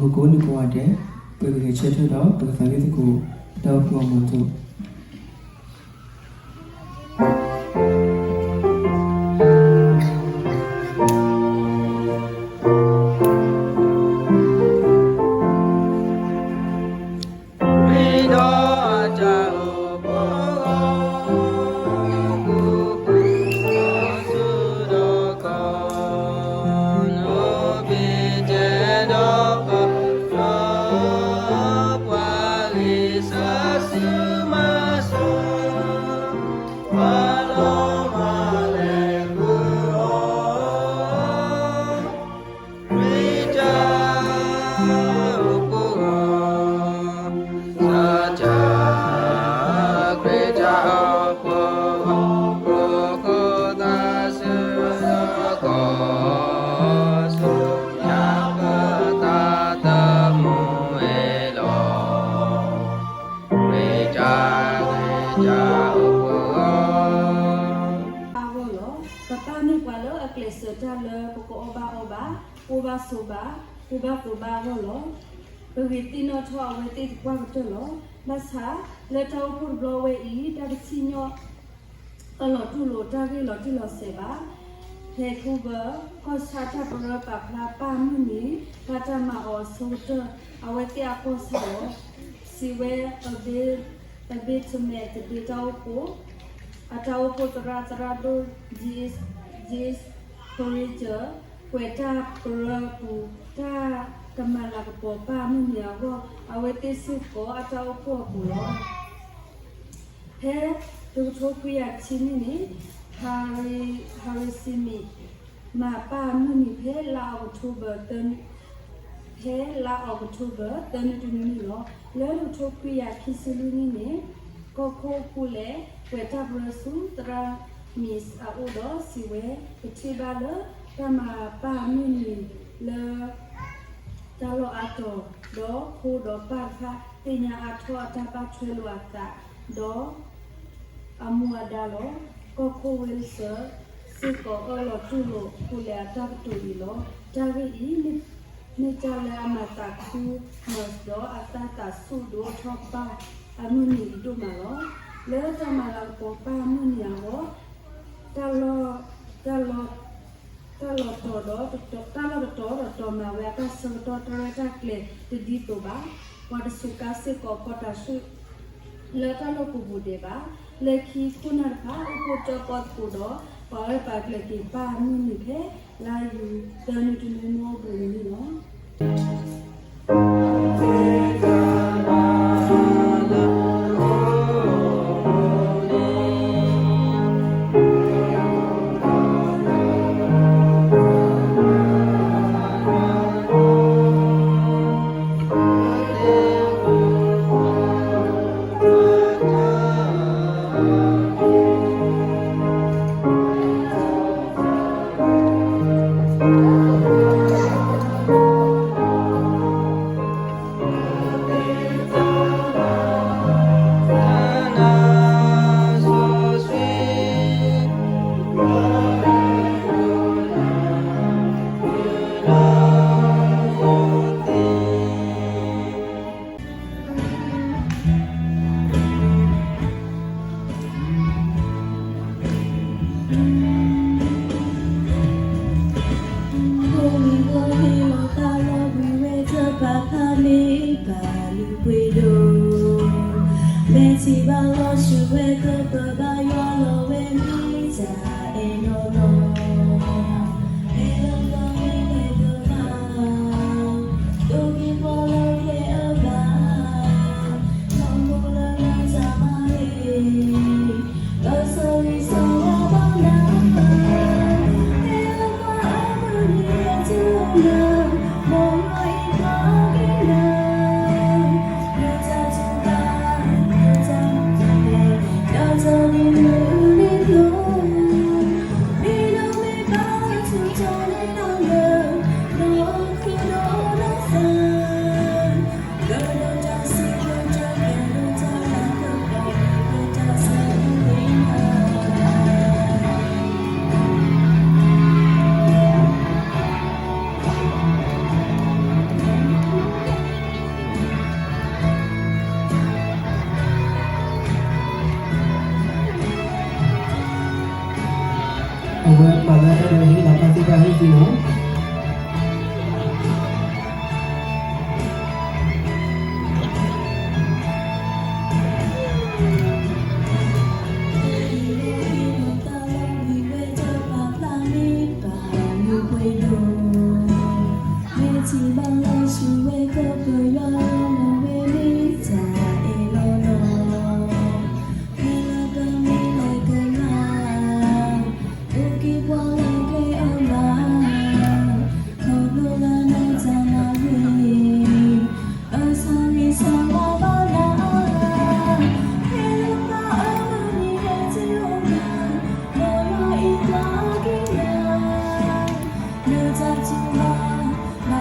ပကိးန့ၢ်ကိးဂၤဒဲး, ပကဂဲၤဆၢထၢၣ်ဒီး ပကသးဝံၣ်သကိး တၢ်အိၣ်ဖှိၣ်အမူအသိး. အဂီၢ်လီၤ. ပပၢ်မ့ၢ်ပှၤလၢအကျဲးစၢးတၢ်လၢပကအီၣ်ဘၣ်အီဘၣ်, အိၣ်ဘၣ်ဆိးဘၣ်, ကူဘၣ်သိးဘၣ်အဂီၢ်လီၤ. ပဂ့ၤသ့ၣ်နီၣ်ထီၣ်အဝဲသ့ၣ်သပှၢ်ကတၢၢ်လီၤ. ဘၣ်ဆၣ်လၢတၢ်အိၣ်ဖှိၣ်တဘျီဝဲအံၤ တၢ်တထံၣ်ညီၣ် အလီၤတူၢ်လိာ်တၢ်ဂ့ၢ်လီၤတံၢ်လီၤဆဲးဘၣ်. Vancouver ကီၢ်ဆၣ်တၢ်ပရၢပာ်ဖျါပၢ်မုၢ်နံၤ တၢ်တၢ်မၤအီၤအဆိကတၢၢ် အဝဲသ့ၣ်အကီၢ်ဆၣ်လီၤ. စံးဝဲ အဘ့း, အဘ့းတမဲးတဘ့းတၢ်အိၣ်ဖှိၣ်, အတၢ်အိၣ်ဖှိၣ်သရၣ်သရၣ်ဒိၣ် Jess, Jess Coringer ကွဲးတၢ်ပရၢအပူၤ တၢ်ကမၤလၤကပီၤပၢ်မုၢ်နံၤအဂီၢ် အဝဲသ့ၣ်စ့ၢ်ကီးအတၢ်အိၣ်ဖှိၣ်အပူၤလီၤ. ဖဲတကထိခွံကယၤခံနံၣ်န့ၣ် Harry, Harry Smith မၤပၢ်မုၢ်နံၤဖဲလါအီးကထိဘၢၣ် ဖဲလါအီးကထိဘၢၣ် သၢနွံတနွံန့ၣ်လီၤ. လၢတကထိခွံကယၤခံဆံလွံၢ်နံၣ်န့ၣ် ကီၢ်ခိၣ်အပူၤလဲၣ် ကွဲးတၢ်ပရၢဆူသရၣ် Smith အအိၣ်ဒီးစံးဝဲ ပထံၣ်ဘၣ်လၢတၢ်မၤပၢ်မုၢ်နံၤလၢ တၢ်လီၢ်အါတီၤ ဒီးဖိဒီးပၢ်တဖၣ် သ့ၣ်ညါအါထီၣ်အတၢ်ဘၣ်ထွဲလိာ်အသး ဒီးအမူအဒါလီၤ. ကီၢ်ခိၣ် Windsor စ့ၢ်ကီးအၢၣ်လီၤတူၢ်လိာ် ပူၤလဲၣ်အတၢ်ကတိၤအံၤလီၤ. တၢ်ဂ့ၢ်အံၤ မ့ၢ်တၢ်လၢအမၤသးခုမး ဒီးအသးသးဆူၣ်ဒိၣ်ထီၣ်ပၢ်အမုၢ်နံၤအံၤဒိၣ်မးလီၤ. လၢတၢ်မၤလၤကပီၤပၢ်မုၢ်နံၤအဂီၢ် တၢ်လီၢ်, တၢ်လီၢ်, တၢ်လီၢ်တတီၤဒီးတတီၤ, တၢ်လီၢ်တတီၤဒီးတတီၤမၤဝဲအတၢ်ဆၢကတီၢ်တၢ်ရဲၣ်တၢ်ကျဲၤတဒ်သိးဘၣ်. ပှၤတစူးကါစ့ၢ်ကီးဖီတၢ်ဆူၣ် လၢတၢ်လီၢ်ကိးပူၤဒဲးဘၣ်. လၢခံခိၣ်နၢ်တဖၣ် အိၣ်ဖှိၣ်တၢၣ်ပီၣ်သကိးဒီး ပာ်ဂၢၢ်ပာ်ကျၢၤက့ၤပၢ်မုၢ်နံၤဖဲ လါယူၤ သၢနွံတနွံမုၢ်အိၣ်ဘှံးနံၤန့ၣ်လီၤ. ပမ့ၢ်က့ၤကွၢ်က့ၤ ပၢ်အိၣ်လၢမဲာ်ညါန့ၣ် ဘၣ်ပၢ်လုၢ်ဒိၣ်ပှ့ၤဒိၣ်သ့ၣ်တဖၣ်အံၤလီၤ. ကိးနံၤဒဲးန့ၣ် ပမ့ၢ်က့ၤကွၢ်က့ၤန့ၣ် ပၢ်လၢဟဲဆ့ၣ်နီၤပမဲာ်ညါသ့ၣ်တဖၣ်အံၤန့ၣ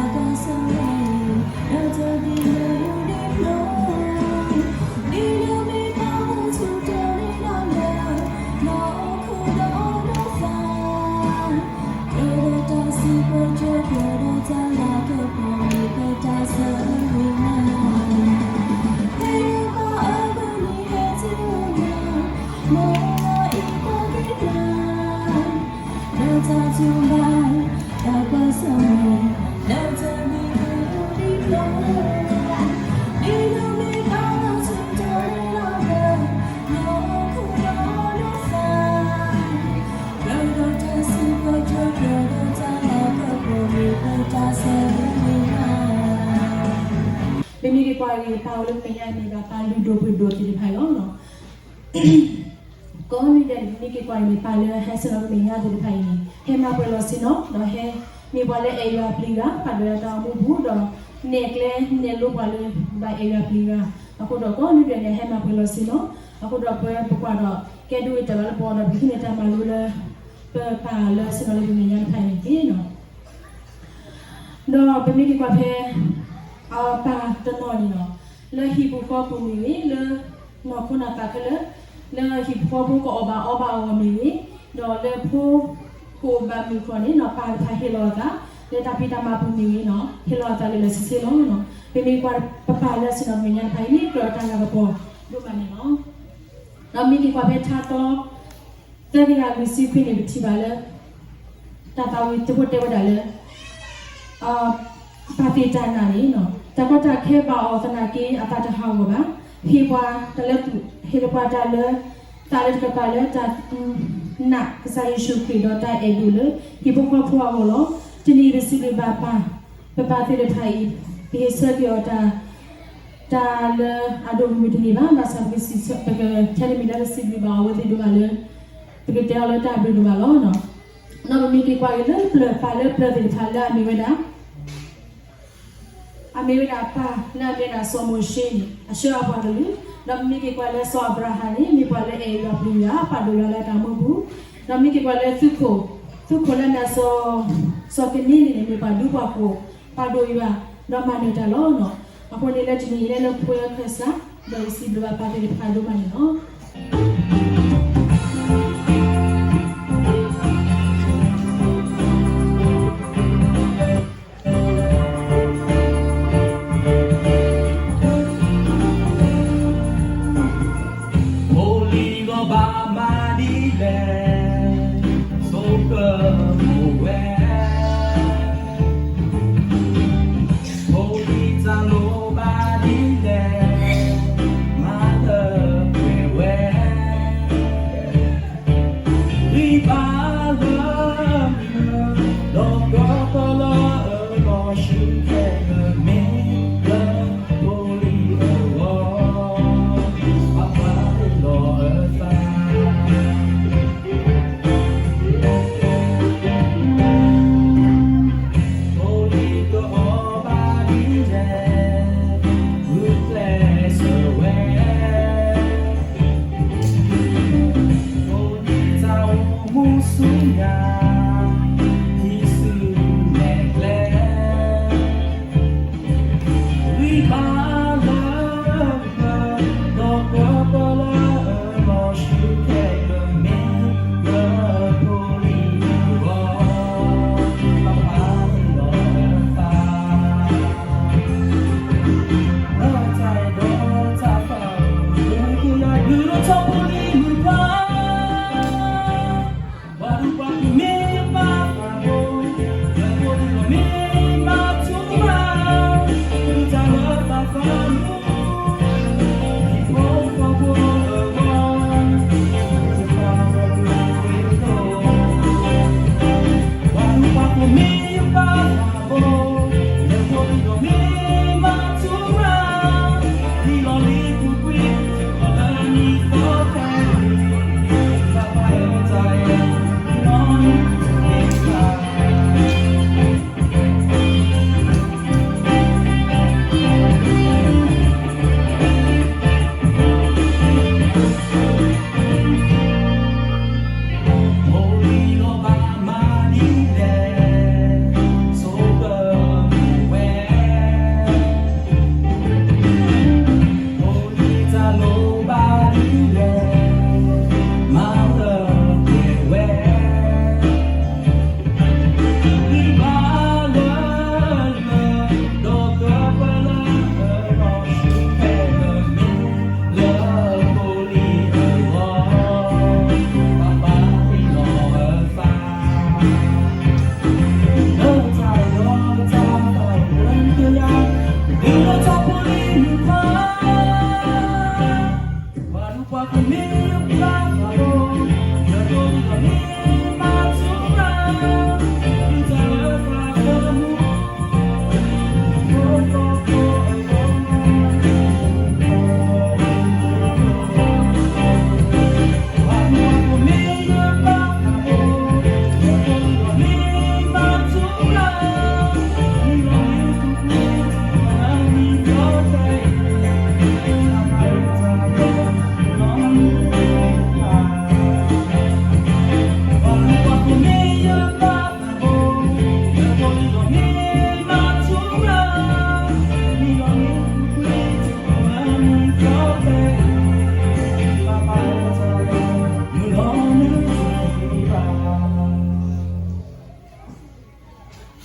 ် ဟဲမၤပှဲၤလီၤဆ့ၣ်နီၤ ဒီးဟဲမ့ၢ်ပှၤလၢအဲၣ်ယွၤပျံၤယွၤ ပာ်ဒိၣ်ယွၤတၢ်အိၣ်မူပူၤ ဒီးနဲၣ်ကျဲနဲၣ်လိပှၤလၢဘၣ်အဲၣ်ယွၤပျံၤယွၤ, အဃိဒီးကိးနံၤဒဲးန့ၣ် ဟဲမၤပှဲၤလီၤဆ့ၣ်နီၤ, အဃိဒီးပဝဲပကွၢ်ဒီး ကဲဒိၣ်အတၢ်ဘၣ်လၢပအီၤဒီး ပကဟံးန့ၢ်တၢ်မၤလိလၢ ပပၢ်လၢဆ့ၣ်နီၤလၢပမဲာ်ညါတဖၣ်အံၤန့ၣ်လီၤ. ဒီးပမ့ၢ်က့ၤကွၢ်ဖဲ ပၢ်တနီၤန့ၣ်လီၤ, လၢဟံၣ်ပူၤဃီပူၤမ့ၢ်ဂ့ၤ, လၢနီၢ်ခိနီၢ်သးခဲလၢာ်, လၢဟံၣ်ဖိဃီဖိကအီၣ်ဘၣ်အီဘၣ်အဂီၢ်မ့ၢ်ဂ့ၤ, ဒီးလၢဖိကအိၣ်ဘၣ်မုၢ်ဃီန့ၣ် ပၢ်တဖၣ်ဟ့ၣ်လီၤအသး လၢတၢ်ဖံးတၢ်မၤပူၤမ့ၢ်ဂ့ၤန့ၣ် ဟ့ၣ်လီၤအသးလၢာ်လၢာ်ဆ့ဆ့လီၤ. ပမ့ၢ်ကွၢ်ပပၢ်လၢဆ့ၣ်နီၤမဲာ်ညါတဖၣ်အံၤန့ၣ် ကြၢးတၢ်လၤကပီၤဒိၣ်မးန့ၣ်လီၤ. ဒီးမ့ၢ်က့ၤကွၢ်ဖဲထါသီ သၢကယၤလွံၢ်ဆံခွံန့ၣ် ပထံၣ်ဘၣ်လၢ တၢ်သးဝံၣ်သ့ၣ်ဖိတဲဝဲဒၣ်လၢ ပၢ်သ့ၣ်တၢ်နာ်န့ၣ် တၢ်ကီတၢ်ခဲဘၣ်အီၤသနာ်က့ အသးတဟးဂီၤဘၣ်. ဟ့ၣ်ပှၤတၢ်လၢ ဟ့ၣ်လီၤပှၤတၢ်လၢ သးလၢတကပၤလၢတၢ်နာ်ကစၢ်ယ့ၣ်ၡူးခရံာ် ဒီးတၢ်အဲၣ်ဒိၣ်လၢ ဟံၣ်ဖိဃီဖိအဂီၢ်လီၤ. တနံၤအံၤပစံးဘျုးဘၣ်ပၢ်, ပပၢ်သ့ၣ်တဖၣ်အံၤ ပဟ့ၣ်ဆၢက့ၤအီၤတၢ် တၢ်လၢအဒိၣ်မုၢ်တန့ၢ်ဘၣ်, ဘၣ်ဆၣ်ပကစံးဆၢ ပကထဲတမံၤလၢပစံးဘျုးဘၣ်အီၤဝဲသ့ၣ်ဒိၣ်မးလၢ ပကတဲအီၤလၢတၢ်ဘျုးဒိၣ်မးလီၤ. ဒီးပမ့ၢ်က့ၤကွၢ်က့ၤလၢပျၢၤ ပၢ်လၢပျၢၤသ့ၣ်တဖၣ်လၢအမ့ၢ်ဝဲဒၣ် အမ့ၢ်ဝဲဒၣ်ပၢ်လၢအမ့ၢ်ဝဲဒၣ်စီၤမိၤၡ့န့ၣ် အဆှၢအပှၤကလုာ်, ဒီးပမ့ၢ်က့ၤကွၢ်လၢစီၤအၤဘြၤဟၣ်န့ၣ် မ့ၢ်ပှၤလၢအအဲၣ်ယွၤပျံၤယွၤ ပာ်ဒိၣ်ယွၤလၢတၢ်မူပူၤ, ဒီးမ့ၢ်က့ၤကွၢ်လၢသုးခိၣ်, သုးခိၣ်လၢအမ့ၢ်စီၤ, စီၤကနံလံန့ၣ် မ့ၢ်ပှၤဒူပှၤဃိၣ် ပာ်ဒိၣ်ယွၤ ဒီးမၤနၢၤတၢ်လီၤ. အဃိန့ၣ်လၢတနံၤအံၤလၢလၢပှဲၤခၢၣ်စး ဒီးယစံးဘျုးဘၣ်ပၢ်သ့ၣ်တဖၣ်ဒိၣ်မးန့ၣ်လီၤ. ဖိလံၤဂီၢ်ဘၣ်မၤဒ်လဲၣ်, ဆိကမိၣ်ဝဲ, ဖိလံၤတၢ်လိၣ်ဘၣ်ဒ်လဲၣ်, မၤလၢပှဲၤဝဲ ဂံၢ်ဘါလၢ ဒီးကပလၢအလီၤဆူခဲလၢာ် မ့ၢ်လၢဖိလံၤအဂီၢ် အပှၤလီၤအသး ဖိလံၤကအီၣ်ဘၣ်ဒ်လဲၣ်, ဂုာ်ကျဲးစၢးဝဲ ဖိလံၤတၢ်အိၣ်မူဆူညါ ဟံးစုနဲၣ်ကျဲ ဂံၢ်ဘါလၢ ဒီးကပလၢအလီၤဆူခဲလၢာ် မ့ၢ်လၢဖိလံၤအဂီၢ် အပှၤလီၤအသး လၢတၢ်အဲၣ်ဒီးတၢ်သး ကယၤကလုၢ်ထီၣ်ဖိလံၤမုၣ်ခွါ ပှၤဒူပှၤကမ့ၢ်ဘၣ်သးဘိ, လၢဖိလံၤမ့ၢ်ဘၣ်ထူရၤ, ဒုၣ်တၢ်လၢသးသးမူ, ဟံၣ်ဖိဃီဖိအဂီၢ်, တၢ်လၢပှၤကဝ့ၤဒိၣ်, ပှၤဒူပှၤကမ့ၢ်ဘၣ်သးဘိ, လၢဖိလံၤမ့ၢ်ဘၣ်ထူရၤ, လံာ်လီၤလံာ်ပူၤကွံာ် ဖိလံၤဂီၢ်ဘၣ်မၤဒ်လဲၣ်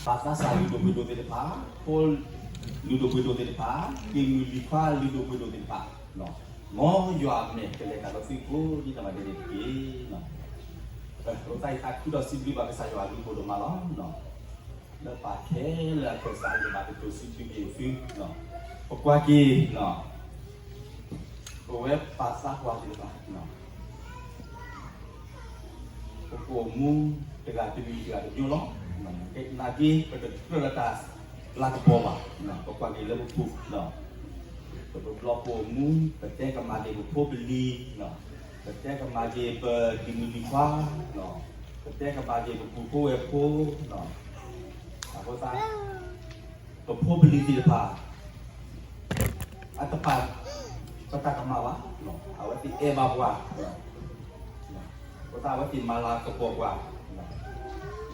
ပှၤသးစၢ်လုၢ်ဒိၣ်ပှ့ၤဒိၣ်သ့ၣ်တဖၣ်, ဖိလုၢ်ဒိၣ်ပှ့ၤဒိၣ်သ့ၣ်တဖၣ်, က့ၤမုၢ်လံၤခွါလုၢ်ဒိၣ်ပှ့ၤဒိၣ်သ့ၣ်တဖၣ်, မ်ယွၤအမဲာ်ကလဲၤတၢ်ဒီးသုကိးဒ်နီၢ်ဂၤဒဲးန့ၣ်တက့ၢ်. အဃိသတး ယသးခုဒီးစံးဘျုးဘၣ်ကစၢ်ယွၤအဘျုးဖးဒိၣ်မးလီၤ. လၢပၢ်ခဲလၢာ်အကစၢ်အဂ့ၢ်ဘၣ်ကတိၤစံးဘျုးက့ၤသု, ပကွၢ်က့ၤ ပဝဲပှၤသးပှၢ်သ့ၣ်တဖၣ် ပကအိၣ်မူတဂၤတမံၤတဂၤတမံၤလီၤ. သနာ်က့ ပတကြၢးလၢတၢ်လၤကပီၤဘၣ်, ပကွၢ်က့ၤလၢပပူၤ, ပတဘျီပအိၣ်မူ, ပတဲကမၣ်က့ၤပဖိပလံၤ, ပတဲကမၣ်က့ၤပက့ၤမုၢ်လံၤခွါ, ပတဲကမၣ်က့ၤပပုၢ်ဖိဝဲၢ်ဖိ, အဃိသတး ပဖိပလံၤသ့ၣ်တဖၣ် အတပာ်ပတၢ်ကမၣ်ဘၣ်, အဝဲသ့ၣ်အဲၣ်ဘၣ်ပှၤ, အဃိသတး အဝဲသ့ၣ်မၤလၤကပီၤပှၤ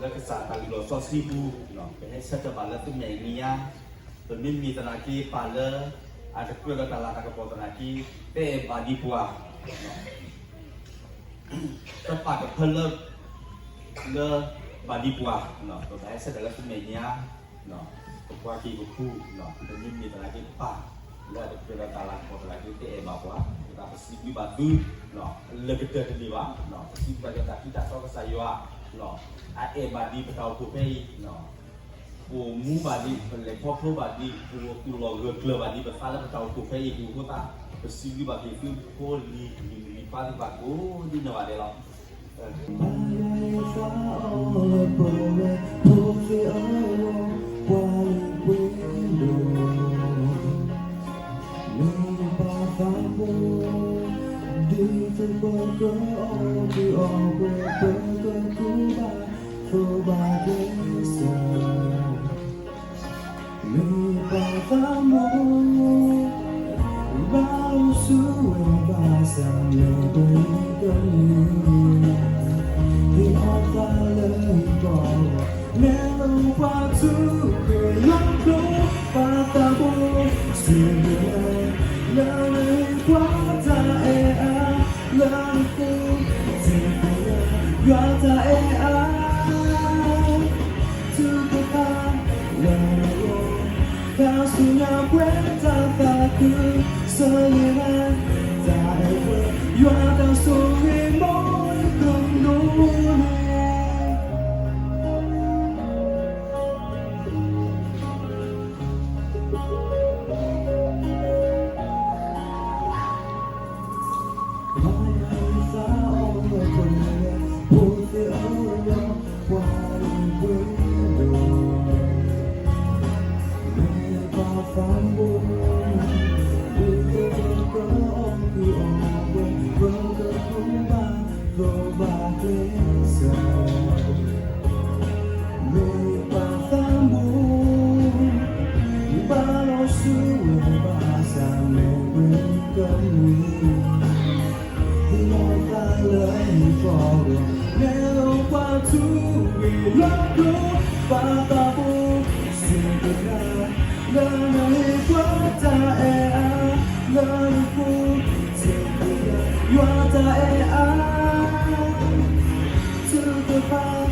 လၢကစၢ်တၢ်လုၢ်လီၢ်စီဆှံပူၤ, ပဟဲဆၢထၢၣ်ဘၣ်လၢသူမဲာ်ညါ, ပမ့မ့ၢ်သနာ်က့ ပာ်လၢအတကြၢးလၢတၢ်လၤတၢ်ကပီၤသနာ်က့ တအဲၣ်ဘၣ်ဒံးပှၤ တပာ်ကဖၢလၢ လၢဘၣ်ဒံးပှၤ, ပဘၣ်ဟဲဆၢထၢၣ်လၢသူမဲာ်ညါ, ပကွၢ်က့ၤပပူၤ, ပမ့မ့ၢ်သနာ်က့ ပာ်လၢအတကြၢးလၢတၢ်လၤကပီၤသနာ်က့ တအဲၣ်ဘၣ်ပှၤ, ပသးပစံးဘျုးဘၣ်သု လၢကတၢၢ်တန့ၢ်ဘၣ်, ပစံးဘျုးဘၣ်က့ၤတၢ်ထံတၢ်တီကစၢ်ယွၤ အအဲၣ်ဘၣ်ဒံးပတၢ်အိၣ်ဖှိၣ်ဖဲအံၤ, ပအိၣ်မူဘၣ်ဒံး, ပလဲၤခီဖျိဘၣ်ဒံး, ပအိၣ်သူၣ်လီၤဂၢၢ်ကျၢၤဘၣ်ဒံး ပသးလၢပတၢ်အိၣ်ဖှိၣ်ဖဲအံၤအဃိသတး, ပစံးဘျုးဘၣ်က့ၤသုဖိလံၤ လံၤမုၣ်လံၤခွါသ့ၣ်တဖၣ်ကိးဒ်နီၢ်ဂၤဒဲးလီၤ. ဘါယွၤသးအီၣ်လၢပဝဲဖိသ့ၣ်အဂီၢ်, ပှၤလၢပှ့ၤဒိၣ် မ့ၢ်ပၢ်သးဘိ, ဒ်သိးပကအီၣ်ကုၢ်အီပှဲၤ ပကကူဘၣ်သိးဘၣ်ကျဲစၢး, မ့ၢ်ပၢ်သးဘိ, ဘၣ်အိၣ်ဆူၣ်ဝဲဘၣ်ဆၣ် မ့ၢ်ပှဲၤကမံၤ, ဟ့ၣ်အီၣ်သးလၢဟံၣ်ကီၢ် နဲၣ်လိာ်ပှၤထူၣ်က့ၤယွၤကျိၤ, ပၢ်သးဘိ, စံးဘျုးနၤ လၢနဟ့ၣ်ပှၤတၢ်အဲၣ်အါ, လၢနဃုထံၣ်က့ၤယွၤတၢ်အဲၣ်အါ, ထုကဖၣ်လၢနဂီၢ်, ခါဆူညါပှဲၤတၢ်သးခု, ဆၢဂ့ၤနၤ တၢ်အဲၣ်ပှဲၤ ယွၤတၢ်ဆိၣ်ဂ့ၤမီၢ်ဒိၣ်ဒိၣ်န့ၣ် ဘါယွၤသးအီၣ်လၢပဝဲဖိသ့ၣ်အဂီၢ်, ပှၤလၢပှ့ၤဒိၣ် မ့ၢ်ပၢ်သးဘိ, ဒ်သိးပကအီၣ်ကုၢ်အီပှဲၤ ပကကူဘၣ်သိးဘၣ်ကျဲစၢး, မ့ၢ်ပၢ်သးဘိ, ဘၣ်အိၣ်ဆူၣ်ဝဲဘၣ်ဆၣ် မ့ၢ်ပှဲၤကမံၤ ဟ့ၣ်အီၣ်သးလၢဟံၣ်ကီၢ်ဂီၢ်, နဲၣ်လိာ်ပှၤထူၣ်က့ၤယွၤကျိၤ, ပၢ်သးဘိ, စံးဘျုးနၤ လၢနဟ့ၣ်ပှၤတၢ်အဲၣ်အါ, လၢနဃုထံၣ်က့ၤယွၤတၢ်အဲၣ်အါ, ထုကဖၣ်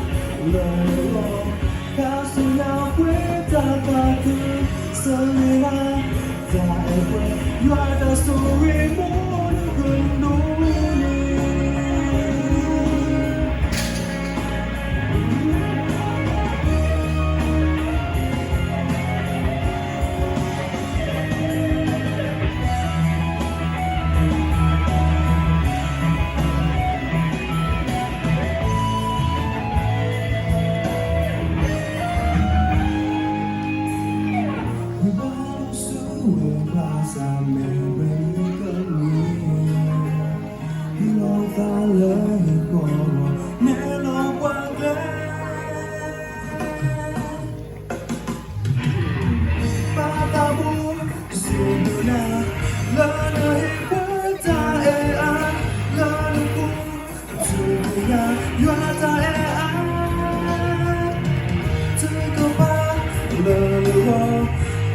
လၢနဂီၢ်, ခါဆူညါပှဲၤတၢ်သးခု, ဆၢဂ့ၤနၤ တၢ်အဲၣ်ပှဲၤ ယွၤတၢ်ဆိၣ်ဂ့ၤမီၢ်ဒိၣ်ဒိၣ်န့ၣ် ဘါယွၤသးအီၣ်လၢပဝဲဖိသ့ၣ်အဂီၢ်, ဟ့ၣ်အီၣ်သးလၢဟံၣ်ကီၢ်ဂီၢ်, နဲၣ်လိာ်ပှၤကျဲ ပၢ်သးဘိ, စံးဘျုးနၤ လၢနဟ့ၣ်ပှၤတၢ်အဲၣ်အါ, လၢနဃု ထံၣ်က့ၤယွၤတၢ်အဲၣ်အါ, ထုကဖၣ်လၢနဂီၢ်,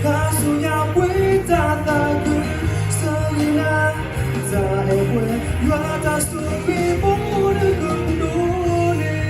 ခါဆူညါပှဲၤတၢ်သးခု, ဆၢဂ့ၤနၤ တၢ်အဲၣ်ပှဲၤ ယွၤတၢ်ဆိၣ်ဂ့ၤမီၢ်ဒိၣ်ဒိၣ်န့ၣ်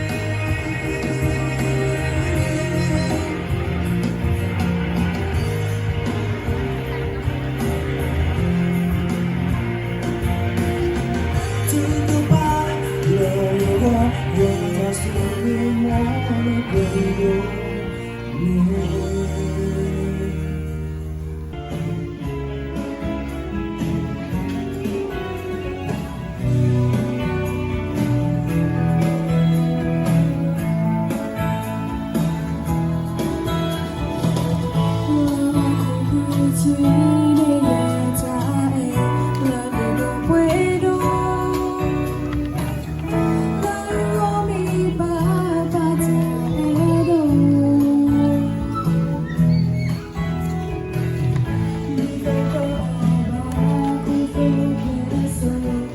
ယတၢ်ကမံးမ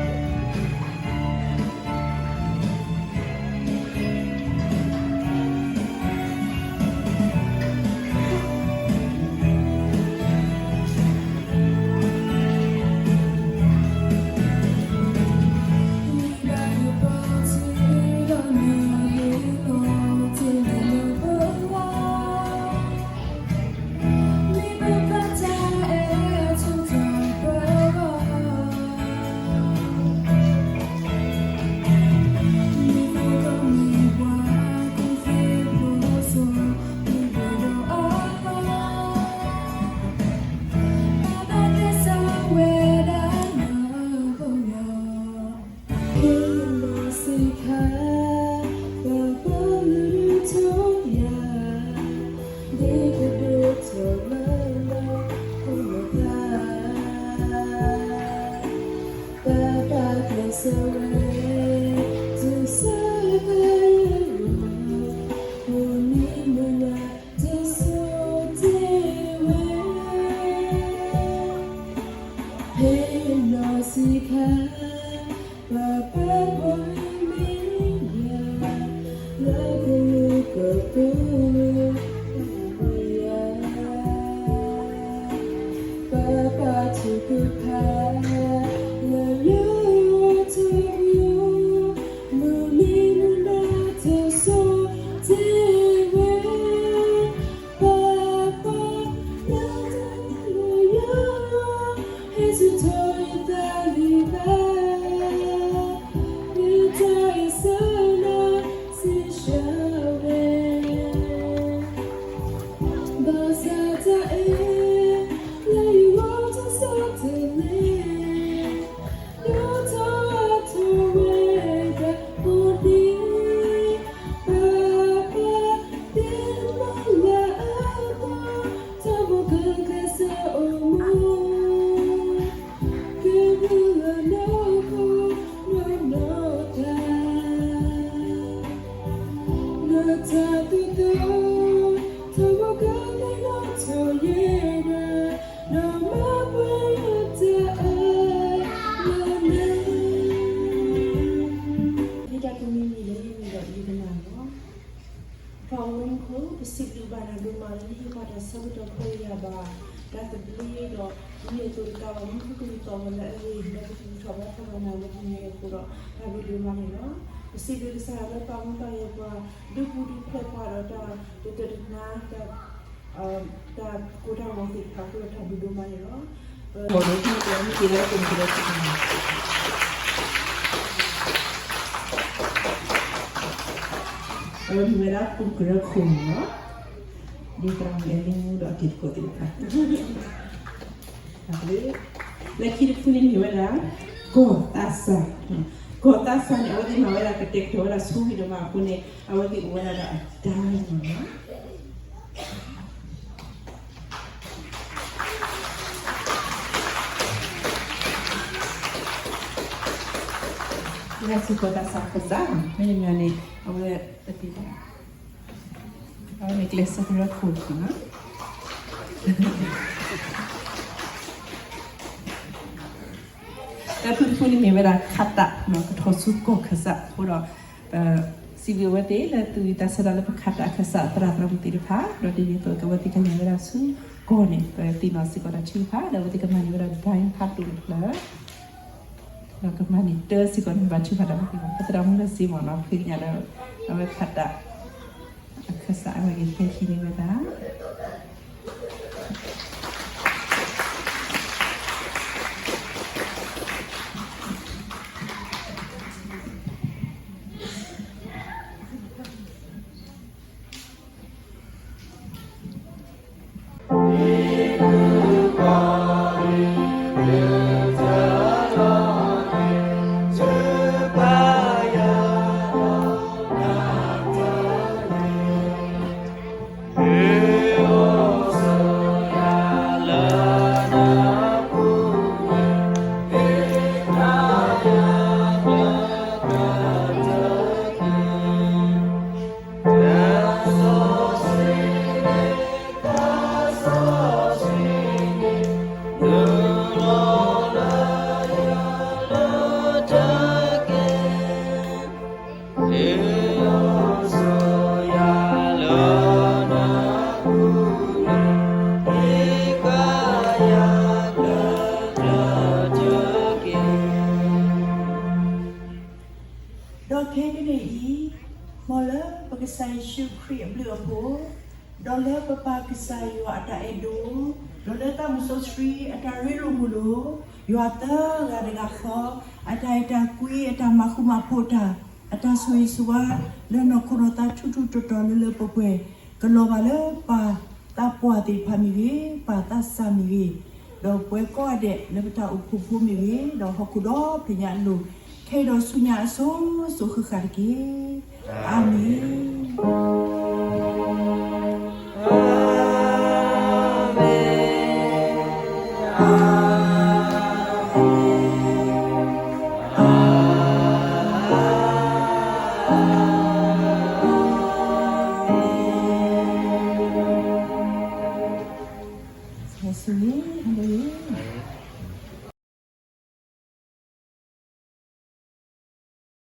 ံၤလၢယမံၤဒီးယကနၣ်လီၤ. ပှၤဝဲၢ်ခိၣ် ပစံးဘျုးဘၣ်နၤဒိၣ်မးလၢနဟ့ၣ်ပှၤတၢ်ဆၢကတီၢ် ခွဲးယာ်ဘၣ်တၢ်သဘျ့ဒီး မ့ၢ်အသိးတကးဘၣ် မူခိၣ်ကလူးသီၣ်ဝဲလၢအဂ့ၤ ဒီးပသူၣ်ထီၣ်ဘါထီၣ်ဘၣ်နၤလၢပမဲာ်အဃိဒီး တၢ်ဘျုးဒိၣ်မးန့ၣ်လီၤ. ပစံးဘျုးကစၢ်ယွၤလၢပာ်မူပာ်ဂဲၤပှၤ ဒုးပူၤဒုးဖျဲးပှၤဒီးတၢ်တတၢၢ်တနါ တၢ် တၢ်ကိၢ်တၢ်ဂီၤသ့ၣ်တဖၣ်အဃိဒီး တၢ်ဘျုးဒိၣ်မးန့ၣ်လီၤ. ပမ့ၢ်က့ၤလၢပကရၢခိၣ်န့ၣ်လီၤ. အဝဲမ့ၢ်ဝဲဒၣ်ပကရၢခိၣ်န့ၣ်လီၤ. ဒ်သရၣ်မုၣ်အဲလ့မူဒီးအတံၤသကိးသ့ၣ်တဖၣ် လၢခံတဖုန့ၣ်မ့ၢ်ဝဲဒၣ် ကီၢ်သးစၢ်, ကီၢ် ကီၢ်သးစၢ်န့ၣ် အဝဲသ့ၣ်မၤဝဲဒၣ်ကတဲာ်ကတီၤဝဲဒၣ်ဆူဝံၤဒီးမးအဃိန့ၣ် အဝဲသ့ၣ်အိၣ်ဝဲဒၣ်ဒီးအဒါန့ၣ်လီၤ. လၢစ့ၢ်ကီးသးစၢ်ခၢၣ်စး မ့တမ့ၢ်န့ၣ် အဝဲ အဝဲန့ၣ်ကျဲးစၢးကရၢခိၣ်န့ၣ်လီၤ. တၢ်ဖုၣ်တဖုၣ်န့ၣ်မ့ၢ်ဝဲဒၣ် ခးတး ကထီၣ်ဆူကီၢ်ခၢၣ်စးအဃိဒီး ပစံးဘျုးအဝဲသ့ၣ်လၢသူၣ်ဝံၣ်သးဆၢဒီးလၢပခးတးခၢၣ်စးသရၣ်သရၣ်မုၣ်သ့ၣ်တဖၣ် ဒီးဒ်န့ၣ်အသိးကဝဲသ့ၣ်ကလဲၤဝဲဒၣ်ဆူကီၢ်န့ၣ် ပသ့ၣ်နီၣ်စ့ၢ်ကီးတၢ်ထုကဖၣ် ဒီးအဝဲသ့ၣ်ကမၤန့ၢ်ဝဲဒၣ် ဒၣ်ဖးဒိၣ်တဖျၢၣ် ဒီးကမၤန့ၢ်တၢ်စ့ၢ်ကီးန့ၣ် ဘၣ်ထုကဖၣ်တၢ်မ့ၢ်သ့ၣ်ဘၣ် ပသရၣ်မုၣ်လၢစ့မ့ၢ်နီၤ ဖဲညါလၢ အဝဲခးတး အခၢၣ်စးအဝဲကဟဲဟံးန့ၢ်ဝဲဒၣ် ဒီးခဲကနံၣ်အံၤ, မ်လၢပကစၢ်ယ့ၣ်ၡူးခရံာ်အဘျုးအဖှိၣ်, ဒီးလၢပပၢ်ကစၢ်ယွၤအတၢ်အဲၣ်ဒိၣ်, ဒီးလၢသးစီဆှံအတၢ်ရ့လိာ်မုာ်လိာ်, ယွၤသၢဂၤတဂၤဃီ, အတၢ်အဲၣ်တၢ်ကွံ အတၢ်မၤဃူမၤဖိးတၢ်, အတၢ်ဆိၣ်ဂ့ၤဆိၣ်ဝါ, လၢနီၢ်ခိနီၢ်သးထူးထူးတီၤတီၤလၢလၢပှဲၤပှဲၤ, ကလီၤဘၣ်လၢပၢ်သးပှၢ်သ့ၣ်တဖၣ်မ့ၢ်ဂ့ၤ, ပၢ်သးစၢ်မ့ၢ်ဂ့ၤ, ဒီးပဝဲကိးဂၤဒဲးလၢပတၢ်အိၣ်ဖှိၣ်ဖိမ့ၢ်ဂ့ၤ, ဒီးဟီၣ်ခိၣ်ဒီဖျၢၣ်ညါအလိၤ, ခဲအံၤဒီးဆူညါအစိၤစိၤဃၣ်ဃၣ်တက့ၢ်. အၤမ့ၣ်.